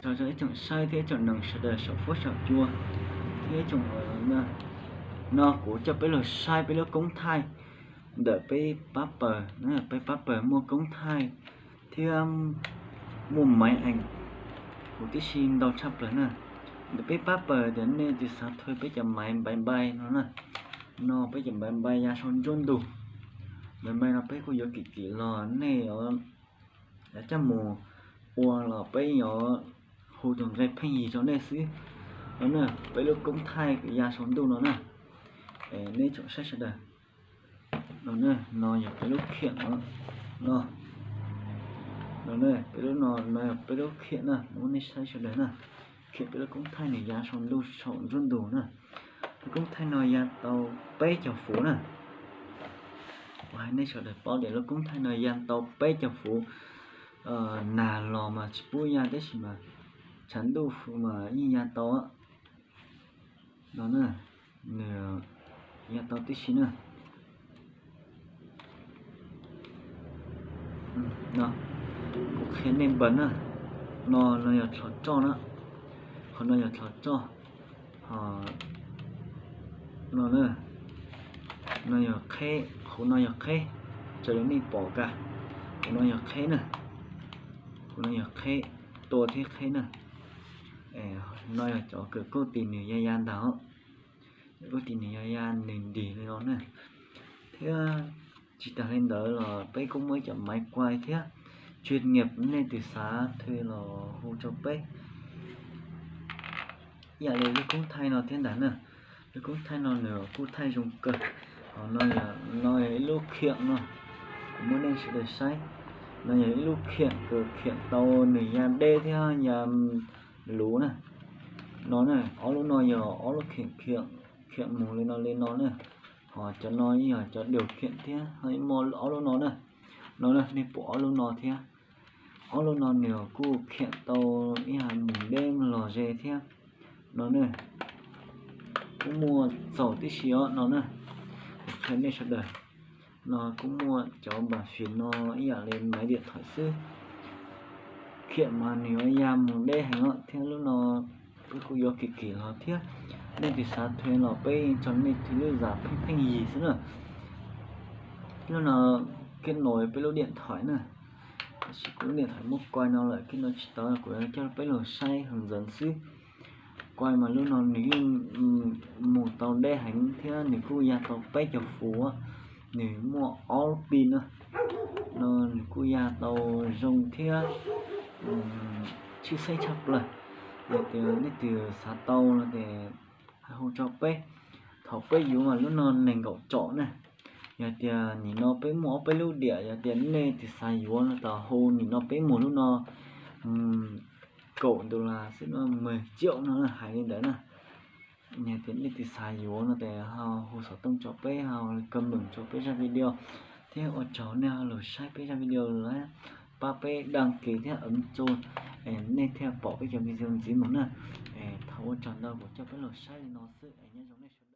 Tso rau ib tsoom saib thiab ib tsoom noog sawv daws saum fuab saum cua thiab ib tsoom, no kuv coj peb los saib peb lub koob thaij ntawm peb pab pawg, peb pab pawg muaj koob thaij thiab muaj maiv ees huv tib si ntau tshaj plaws na. Ntawm peb pab pawg tias nej twg xav thuê peb cov maiv npaiv npai no na, no peb cov maiv npai ya sau nruab ntug. Maiv npai no peb kuj yuav kim kim los nej yuav coj mus ua los peb yuav hu tus nqe pheej yig rau nej xwb. No na, peb lub koob thaij ya sau ntuj no na, nej tsoom saib sawv daws. No na, no yog peb lub khiam no, no na, peb lub no, no yog peb lub khiam na, muab nej saib sawv daws na. Khiam peb lub koob thaij nws ya sau ntuj saum nruab ntug na. Lub koob thaij no ya tau peb caug fuv na. Kuv hais nej sawv daws paub tias lub koob thaij no ya tau peb caug fuv. Nag los mas tsis pub ya tab sis mas tshav ntuj mas yeej ya tau. No na, nws ya tau tib si na. No, kuv qhia nej npaws na. No, no yog dlhov roj na. Qhov no yog dlhov roj. Ho no na, no yog qheb, qhov no yog qheb. Raws li nej pom kag, qhov no yog qheb na. Qhov no yog qheb, tua thiab qheb na. No yog cov kws kuj tis nws ya ya ntag. Kuj tis nws ya ya nws nrig li no na. Thiab tsis tas li ntawd los peb kuj muaj ib cov maiv kuai thiab. Tswv nyiam nej twg xav thuê los hu rau peb. Ib yam li lub koob thaij no thiab ntag na. Lub koob thaij no nws kuj thaij zoo kawg. Ho no, no yog ib lub khiam no, kuv muab nej sawv daws saib. No yog ib lub khiam kws khiam tau nws ya deb thiab ya luv na. No na, ob lub no yog ob lub khiam, khiam mus li no li no na. Ho cov no yog cov diav khiam thiab, ho muaj ob lub no na. No na, nej pom ob lub no thiab. Ob lub no nws kuj khiam tau ib yam mus deb los ze thiab. No na, kuj muaj txaus tib si os no na. Qhia nej sawv daws, no kuj muaj cov npam fim no ib yam li maiv diam thawm xwb. Khiam mas nws yuav ya mus deb heev os, thiab lub no peb kuj yuav kim kim los thiab. Nej twg xav thuê los peb tso nej thuê lub zam pheej pheej yig xwb na. Lub no keb no peb lub diam thawm na. Tab sis kuv lub diam thawm muab kuai no lawm, keb no tsis tau, kuv coj peb los saib hauv ntxeev xwb. Kuai mas lub no nws yeej mus tau deb heev thiab nws kuj ya tau peb caug fuv, nws muaj ob lub pis na. No nws kuj ya tau zoo thiab tshwj xeeb tshaj plaws. Yog tias nej twg xav tau no ces hu rau peb. Thaum peb yuav mas lub no nees nkaum tsom na. Yog tias nim no peb muaj ob peb lub diam, yog tias nej twg xav yuav no tas hu, nim no peb muag lub no kaum dollar xwb no, mười triệu no hais li ntawd na. Yog tias nej twg xav yuav no ces ho hu xov tooj rau peb, ho comment rau peb zaj video, thiab ua tsaug nej ho los saib peb zaj video lawm, pab peb đăng ký thiab ấm chuông, nej thiaj pom peb cov video ntxiv mus na. Thov ua tsaug ntau, kuv coj peb los saib li no xwb, nyob zoo.